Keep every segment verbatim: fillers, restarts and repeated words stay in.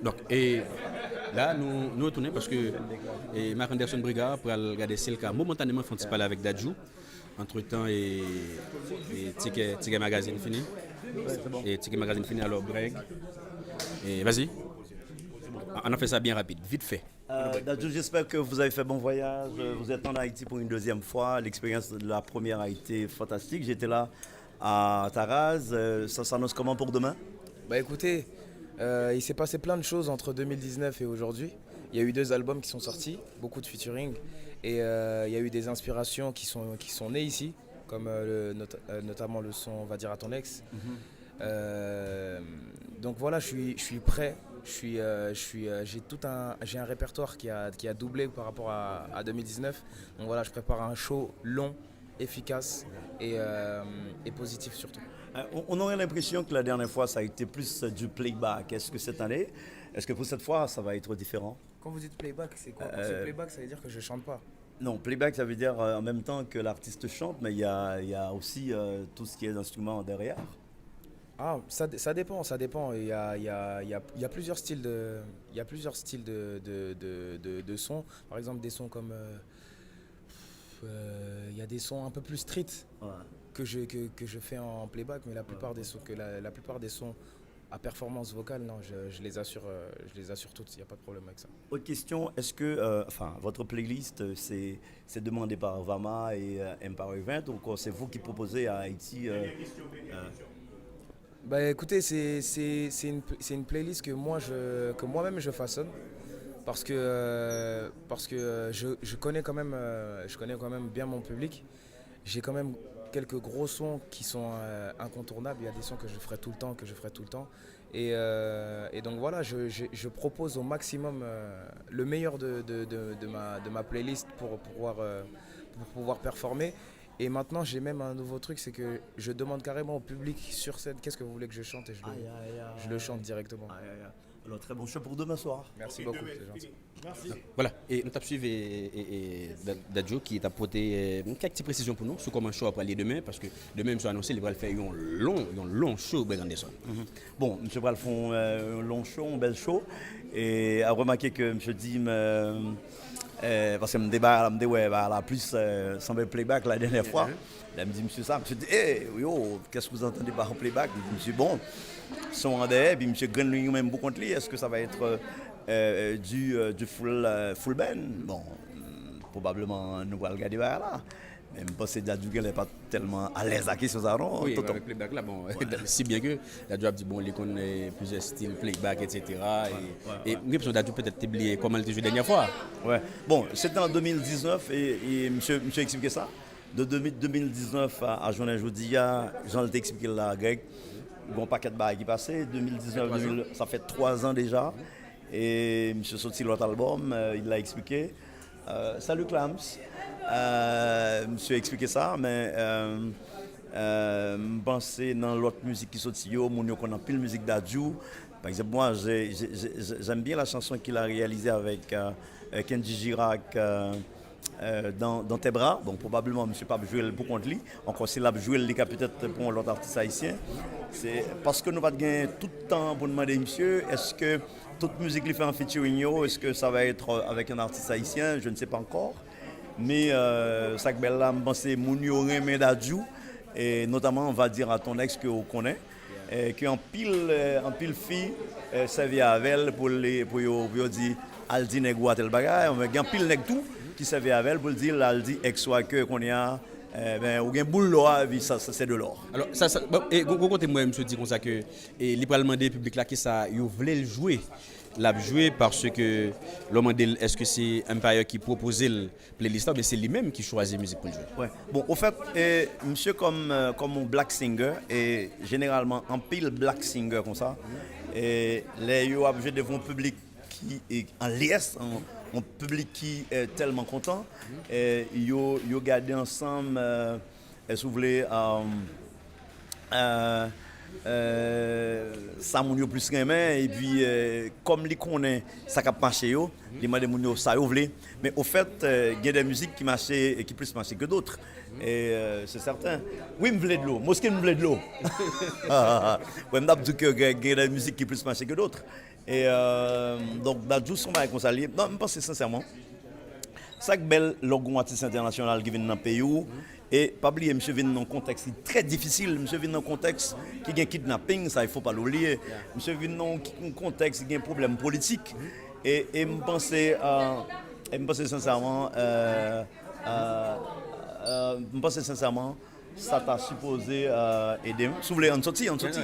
Donk, e la, nou, nou retounen paske e Marc Anderson Brigard pral gade si l ka momantaneman fè yon ti pale avèk Dadju. Antretan, e, e Tikè, Tikè Magazine fini. E Tikè Magazine fini, alò, Breg. E, vas-y. Ann fè sa byen rapid, vit fè. Euh, Dadju, j'espère que vous avez fait bon voyage. Euh, vous êtes en Haïti pour une deuxième fois. L'expérience de la première a été fantastique. J'étais là à Taraz. Euh, ça s'annonce comment pour demain? Bah écoutez, euh, il s'est passé plein de choses entre deux mille dix-neuf et aujourd'hui. Il y a eu deux albums qui sont sortis, beaucoup de featuring, et euh, il y a eu des inspirations qui sont, qui sont nées ici, comme euh, le- not- euh, notamment le son On va dire à ton ex. Euh, donc voilà, je suis, je suis prêt. Je suis, euh, je suis, euh, j'ai tout un, j'ai un répertoire qui a, qui a doublé par rapport à, à deux mille dix-neuf. Donc voilà, je prépare un show long, efficace et, euh, et positif surtout. Euh, on, on aurait l'impression que la dernière fois, ça a été plus euh, du playback. Est-ce que cette année, est-ce que pour cette fois, ça va être différent? Quand vous dites playback, c'est quoi? Parce que Euh, playback, ça veut dire que je chante pas. Non, playback, ça veut dire euh, en même temps que l'artiste chante, mais il y a, il y a aussi euh, tout ce qui est d'instruments derrière. Ah, ça, ça dépend, ça dépend. Il y a, il y a, il y a, il y a plusieurs styles de, il y a plusieurs styles de, de, de, de, de sons. Par exemple, des sons comme, euh, pff, euh, il y a des sons un peu plus street Ouais. que je, que, que je fais en playback, mais la plupart des sons, que la, la plupart des sons à performance vocale, non, je, je les assure, euh, je les assure toutes, il n'y a pas de problème avec ça. Autre question, est-ce que euh, enfin, votre playlist, euh, c'est c'est demandé par Vama et euh, Empire Event, ou encore c'est vous qui proposez à Haïti euh, euh, Bah écoutez, c'est c'est- c'est une, c'est une playlist que moi je que moi-même je façonne parce que euh, parce que euh, je, je connais quand même euh, je connais quand même bien mon public. J'ai quand même quelques gros sons qui sont euh, incontournables. Il y a des sons que je ferai tout le temps, que je ferai tout le temps. Et, euh, et donc voilà, je, je- je propose au maximum euh, le meilleur de, de- de- de ma, de ma playlist pour pouvoir, euh, pour pouvoir performer. Et maintenant, j'ai même un nouveau truc, c'est que je demande carrément au public sur scène qu'est-ce que vous voulez que je chante et je le, Aïe, aïe, aïe. je le chante directement. Aïe, aïe, aïe. Alors, très bon show pour demain soir. Merci beaucoup, c'est gentil. Voilà, e nou t ap swiv e, e, e, Da- Dadju ki t ap pote e, kèk ti presizyon pou nou sou kòman show a pral ye demen, paske demen misye anonse li pral fè yon lon, yon lon show Breg Anderson. Bon, misye pral fè yon euh, yon lon show, yon bèl show. E a remake ke misye di m, euh, euh, paske m te ba la, m te wè ba la plis euh, sanble playback la dènyè fwa. Lè m di misye sa, misye di, e, yo, qu'est-ce que vous entendez par playback? M di misye, bon, son an dèyè, epi misye grenn li menm pou kont li, est-ce que ça va être euh, du, euh, du full, euh, full band? Bon, mm, probableman nou pral gade bagay la. Men m panse Dadju genlè pa tèlman alèz ak kesyon sa non, Wi, tonton. Avèk playback la, bon, si byen ke Dadju ap di, bon, li konn eh, plizyè stil playback, et cetera. E, e m gen enpresyon Dadju petèt te bliye kòman l te jwe dènyè fwa. Ouais. Bon, se te an de mil diznèf e, e misye, misye eksplike sa. De, de, de mil diznèf a, a jounen jodi a, jan l te eksplike l la, Greg, gen yon pakèt bagay ki pase. De mil diznèf, de mil, sa fè twa zan deja. E misye soti lòt albòm, euh, il l'a expliqué. Euh, salut Clams. Euh, misye eksplike sa, men euh, euh, m panse nan lòt mizik ki soti yo, moun yo konn anpil mizik Dadju. Par exemple, moi, j'ai- j'ai- j'ai- j'aime bien la chanson qu'il a réalisée avec euh, euh, Kenji Girac, euh, euh, dans, dans tes bras. Bon, probableman, misye p ap jwe l pou kont li. Ankò, si l ap jwe l, li ka petèt pou yon lòt atis ayisyen. Se paske nou pa t gen tout tan pou n mande misye, èske tout mizik li fè an featuring yo, est-ce que ça va être euh, avec un artiste haïtien? Je ne sais pas encore. Men euh, sa k bèl la, m panse moun yo renmen Dadju, e notaman va dire à ton ex ke ou konnen, e ke anpil, euh, anpil fi euh, sèvi avè l pou, li, pou, yo, pou yo di al di nèg ou a tèl bagay. Men gen anpil nèg tou ki sèvi avè l pou l di l al di ex ou a ke kounye a, eh ben, ou gen boul lò a, epi sa, sa se de lò. Alò, sa, sa bon, e, gwo, gwo kote m wè misye di konsa ke e, li pral mande piblik la kisa yo vle l jwe. L ap jwe paske lè w mande l èske se Empire ki pwopoze l playlist la oubyen se li menm ki chwazi mizik pou l jwe. Ouais. Bon, au fait, e, misye kòm euh, kòm yon black singer, e jeneralman anpil black singer konsa, e lè yo ap jwe devan yon piblik ki e, an lyès, yon, yon piblik ki e, tèlman kontan, e, yo, yo gade ansanm, euh, e, si w vle, euh, euh, euh, sa moun yo plis renmen, epi euh, kòm li konnen sa k ap mache yo, li mande moun yo sa yo vle. Men ofèt, euh, gen de mizik ki mache, ki plis mache ke dòt. E euh, se sèten. Wi, m vle dlo. Moskin, m vle dlo. Wi, m t ap di ke gen, gen de mizik ki plis mache ke dòt. E euh, donk, Dadju se yon bagay konsa li ye. Non, m panse sensèman, sa k bèl lè w gen yon atis entènasyonal ki vin nan peyi w. E pa bliye, misye vin nan yon kontèks ki trè difisil. Misye vin nan yon kontèks ki gen kidnaping, sa, il faut pas l'oublier. Misye vin nan yon ki- yon kontèks ki gen pwoblèm politik. E, e m panse, euh, e m panse sensèman, euh, euh, euh, m panse sensèman, sa ta sipoze euh, ede m. Si w vle, ann soti, ann soti.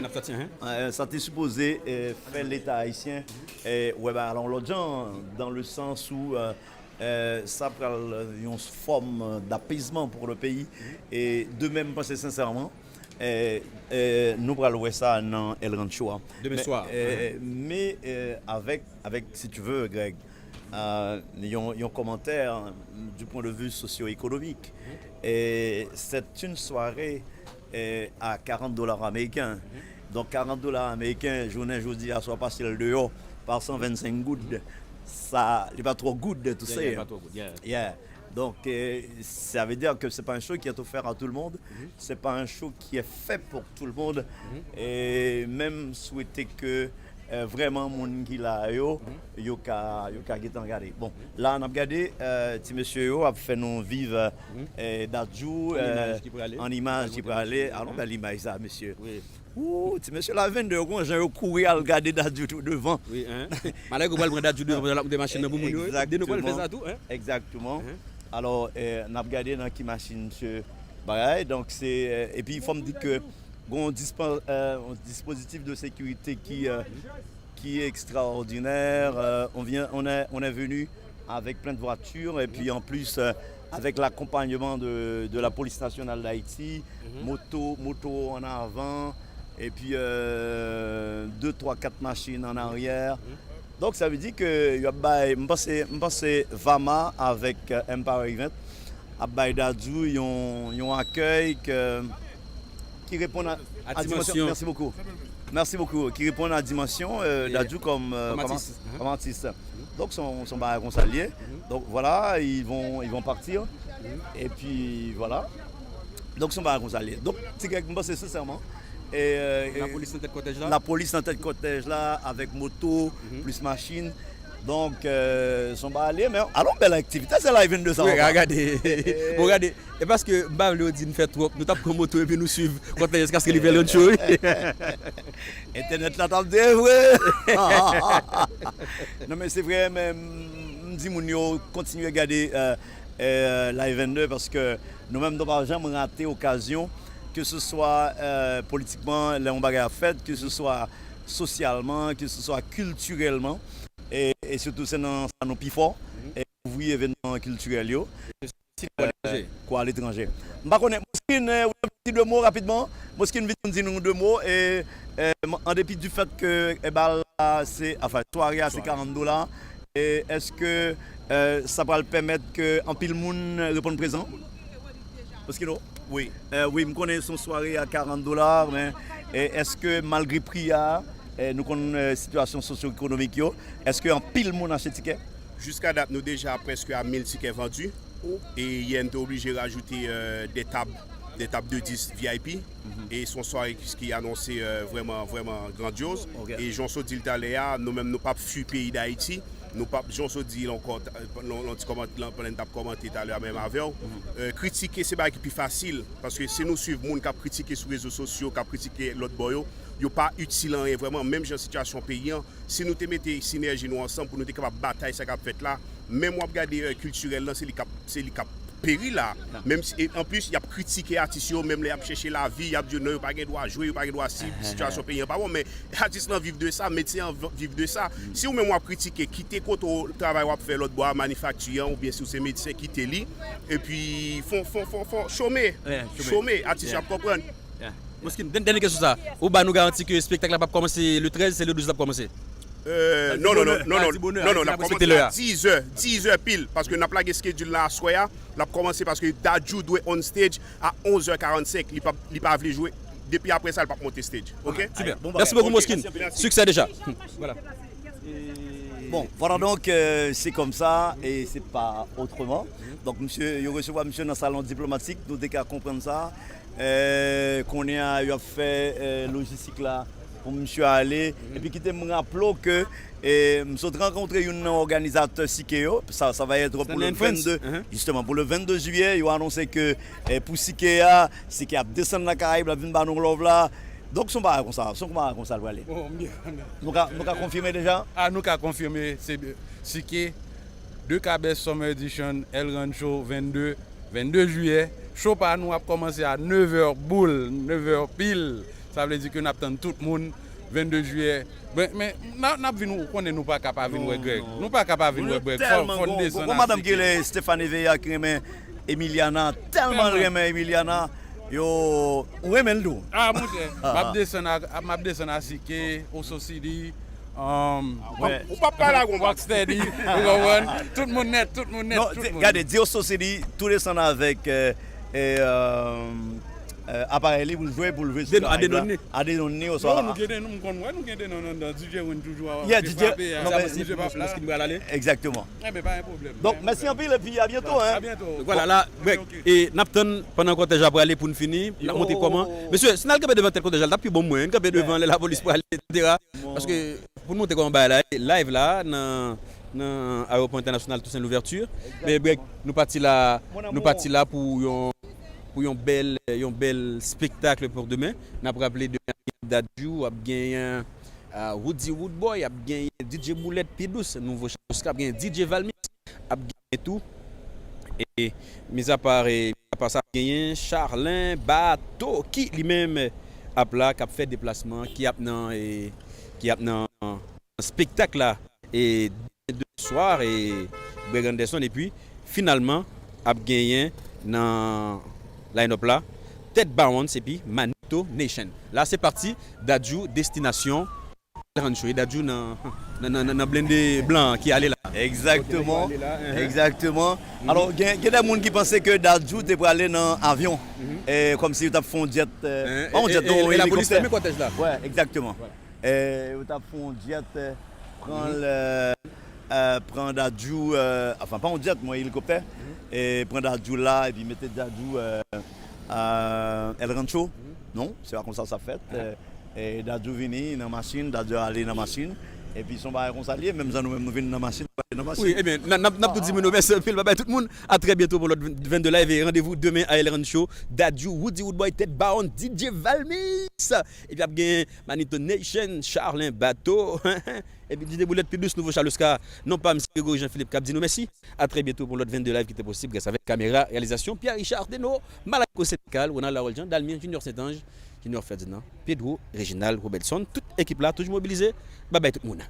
Sa te sipoze euh, fè Leta ayisyen euh, wè bagay la yon lòt jan, dans le sens où euh, euh, sa pral yon fòm d'apèzman pour le pays. E demen, m panse sensèman, euh, euh, nou pral wè sa nan El Rancho a. Demen swa. Men euh, avèk, avèk, si tu veux, Greg, euh, yon, yon kòmantè du point de vue socio-économique. Et c'est une soirée euh, à quarante dollars américains. Donc quarante dollars américains, jounen jodi a, si w pase l deyò, pa san vennsenk goud, sa, li pa twò good to say. Yeah, yeah, li pa twò good, yeah. Yeah. Donc, euh, ça veut dire que c'est pas un show qui est offert à tout le monde, c'est pas un show qui est fait pour tout le monde. Et même souhaiter que euh, vrèman moun ki la yo, yo ka, yo ka gentan gade. Bon, la n ap gade euh, ti mesye yo ap fè nou viv euh, Dadju euh, an imaj ki prale. Alon bèl imaj sa, mesye. Wou, ti mesye la vennde yo, gon jan yo kouri al gade Dadju tou devan. Wi, hein. Malè yo pral pran Dadju devan, pral ap monte machin nan pou moun yo. Wi. Egzakteman. Alò, euh, n ap gade nan ki machin misye bagay. Donk, se, euh, epi fò m di ke gon dispo- euh, yon dispozitif de sécurité qui, euh, qui est extraordinaire. Euh, on vient, on est, on est venu avec plein de voitures et puis en plus euh, avec l'accompagnement de, de la Police Nationale d'Haïti, moto, moto en avant, et puis euh, deux, trois, quatre machines en arrière. Donk, sa vle di ke y ap bay, m panse, m panse Vama avèk euh, Empower Event ap bay Dadju yon, yon akèy ke, ki reponn a, a dimansyon. Merci beaucoup. Merci beaucoup. Ki reponn a dimansyon euh, Dadju kòm euh, kòm atis. Kòm atis. Donk, se yon, se yon bagay konsa l ye. Donk, voilà, ils vont, ils vont partir. Et puis, voilà. Donk, se yon bagay konsa l ye. Donk, ti Greg, m panse sensèman, e, euh, lapolis nan tèt kòtèj la? Lapolis nan tèt kòtèj la, avèk moto, plis machin. Donk, euh, se yon bagay li ye, men alon bèl aktivite, se la vennde sa. Wi, ankò. Gade. Bon, gade. E paske m pa vle yo di n fè twòp, nou t ap pran moto epi nou swiv kòtèj jiskaske li fè rancho, wi. Entènèt la t ap di vre. Non, men se vre, men m di moun yo kontinye gade euh, euh, Live vennde paske nou menm nou pa janm rate okazyon, ke se swa euh, politikman, lè yon bagay ap fèt, ke se swa sosyalman, ke se swa kiltirèlman, e, e sitou se nan sa nou pi fò, e kouvri evènman kiltirèl yo. Kwa aletranje. M pa konnen, Moskin, euh, ou di de mo rapidman. Moskin vin di nou de mo, e euh, an depi du fèt ke e bal la se, anfen, sware a se karant dola, e èske euh, sa pral pèmèt ke anpil moun reponn prezan? Moskin, non? Wi. Euh, wi, m konnen se yon sware a karant dola, men e èske malgre pri a, e nou konn euh, sitiyasyon sosyo-ekonomik yo, èske anpil moun achte tikè? Jiska dat, nou deja prèske a mil tikè vandi. E yè, n te oblije rajoute euh, de tab, de tab de dis V I P. E se yon sware ki, ki anonse euh, vrèman, vrèman grandyoz. E jan w sot di l talè a, nou menm nou p ap fui peyi Dayiti. Nou p ap, jan w sot di l ankò, t- lan lan ti kòmant- lan pandan n t ap kòmante talè a menm avè w. Euh, kritike se bagay ki pi fasil, paske si nou swiv moun k ap kritike sou rezo sosyo, k ap kritike lòt bò yo, yo pa itil anyen vrèman, menm jan sitiyasyon peyi an, si nou te mete sinèji nou ansanm pou nou te kapab batay sa k ap fèt la, menm w ap gade kiltirèl lan, se li k ap, se li k ap peri la. Menm si, e anplis, y ap kritike atis yo, menm lè y ap chèche lavi, y ap di yo non, yo pa gen dwa jwe, yo pa gen dwa si, sitiyasyon peyi an pa bon, men atis lan viv de sa, medsen an viv de sa. Si ou menm w ap kritike, kite kote w, travay w ap fè lòt bò a, manifakti an, oubyen si w se medsen, kite li, epi fon, fon, fon, fon, chome. Chome, atis yo ap konprann. Moskin, dèn- dènye kesyon sa. Ou ba nou garanti ke espektak la p ap kòmanse le trèz, se le douz l ap kòmanse? Euh, non, non, non, non, non, non, non, l ap kòmanse a dizè, dizè pil, paske n ap lage schedule la aswè a, l ap kòmanse paske Dadju dwe on stage a onzè karannsenk, li pa, li pa vle jwe depi apre sa, l p ap monte stage. Ok? Super. Merci beaucoup, Moskin. Succès déjà. Voilà. Bon, voilà donc, euh, c'est comme ça et c'est pas autrement. Donc, monsieur, yo resevwa monsieur dans le salon diplomatique, nou te ka konprann sa. Euh, kounye a, yo ap fè euh, logistique là pour monsieur aller. Et puis, kite m rappeler que eh, m sot rankontre youn nan òganizatè Sike yo. Ça, ça va être pour le vingt-deux, justement, pour le vingt-deux juillet, yo anonse que eh, pour Sike a, Sike ap desann nan Karayib, ap vin ba nou love la. Donk, se yon bagay konsa, se yon bagay konsa l prale. Bon, m byen konnen. Nou ka, nou ka konfime deja? Ah, nou ka konfime, se Sike, De Cabes Summer Edition, El Rancho, vennde, vennde jiyè. Cho pa nou ap kòmanse a nèv è boul, nèv è pil. Sa vle di ke n ap tann tout moun vennde jiyè. Men, men n a- n ap vin, ou konnen nou pa ka pa vin wè Greg. Nou pa ka pa vin wè Greg. Fò, fò n desann a Sike. Gon madanm ki rele Stephanie Veya ki renmen Emiliana, tèlman l renmen Emiliana, yo, ou renmen l tou. Ah, monchè, m ap desann a, m ap desann a Sike, Oso City, um, Ouais. Ou p ap pale ak yon Rocksteady, ou konprann? Tout moun nèt, tout moun nèt, Non, tout di- moun. Gade, di Oso City, tou desann avèk euh, euh, euh, aparèy li pou l jwe, pou l jwe sou Denon, Karayib la. Adenonni. Adenonni, oswa Non, nou gen de non, m konn wè, nou gen de non nan nan D J Win toujou. Yeah, D J, non, men- Moskin pral ale. Exactement. Eh ben, pa yon pwoblèm. Donc, merci anpil et puis à bientôt. Hein. À bientôt. Voilà, la, Greg, e n ap tann pandan kòtèj la prale pou n fini, n ap monte kòman. Mesye, si n al kanpe devan tèt kòtèj la, l t ap pi bon mwen, n kanpe devan lè lapolis prale, etsetera. Paske pou n monte kòman bagay la, live la, nan, nan ayewopò entènasyonal Toussaint Louverture. Men, Greg, nou pati la, nou pati la pou yon, pou yon bèl, yon bèl spektak pou demen. N ap raple demen Dadju ap genyen ah, Roody Roodboy, ap genyen D J Boulèt Pi Dous, nouvo Chaluska, ap genyen D J Valmix, ap genyen tou. E mizapa, e mizapa sa, ap genyen Charlin Bato ki li menm ap la, k ap fè deplasman, ki ap nan, e, ki ap nan spektak la. E de swa, e Greg Anderson, epi finalman ap genyen nan line-up la Ted Bounce epi Manito Nation. La se pati Dadju Destinasyon El Rancho. E Dadju nan, nan, nan, nan blende blan ki ale la. Exactement. Exactement. Alò, gen, gen de moun ki panse ke Dadju te prale nan avyon. Eh, kòmsi yo t ap fè yon jet. Eh, pa yon jet, non, yon helikoptè. Kòtèj la. Ouais, exactement. Eh, yo t ap fè yon jet, eh, pran l, eh, eh, pran Dadju, eh, enfin, pa yon jet, mwen, helikoptè. Eh, pran Dadju la, epi mete Dadju, eh, eh, El Rancho. Non, se pa konsa sa fèt. Eh, E Dadju vini nan machin, Dadju ale nan machin. Epi se yon bagay konsa l ye, menm jan nou menm nou vin nan machin, nou ale nan machin. Wi, ebyen, n ap, n ap tou di moun nou mèsi anpil, babay tout moun. A trè byento pou lòt venn de live e randevou demen a El Rancho, Dadju, Roody Roodboy, Ted Bounce, D J Valmix. Epi ap gen Manito Nation, Charlin Bato. Epi D J Boulèt Pi Dous, nouvo Chaluska. Non pa m, se Gregory Jean Philippe k ap di nou mèsi. A trè byento pou lòt venn de live ki te posib gras avèk kamera, reyalizasyon Pierre Richard Deno, Malayko Senegal, Ronald Harold Jean, Dalmir Junior Saint-Ange, Junior Ferdinand, Pedro, Reginald Robertson, tout ekip la toujou mobilize. Babay tout moun.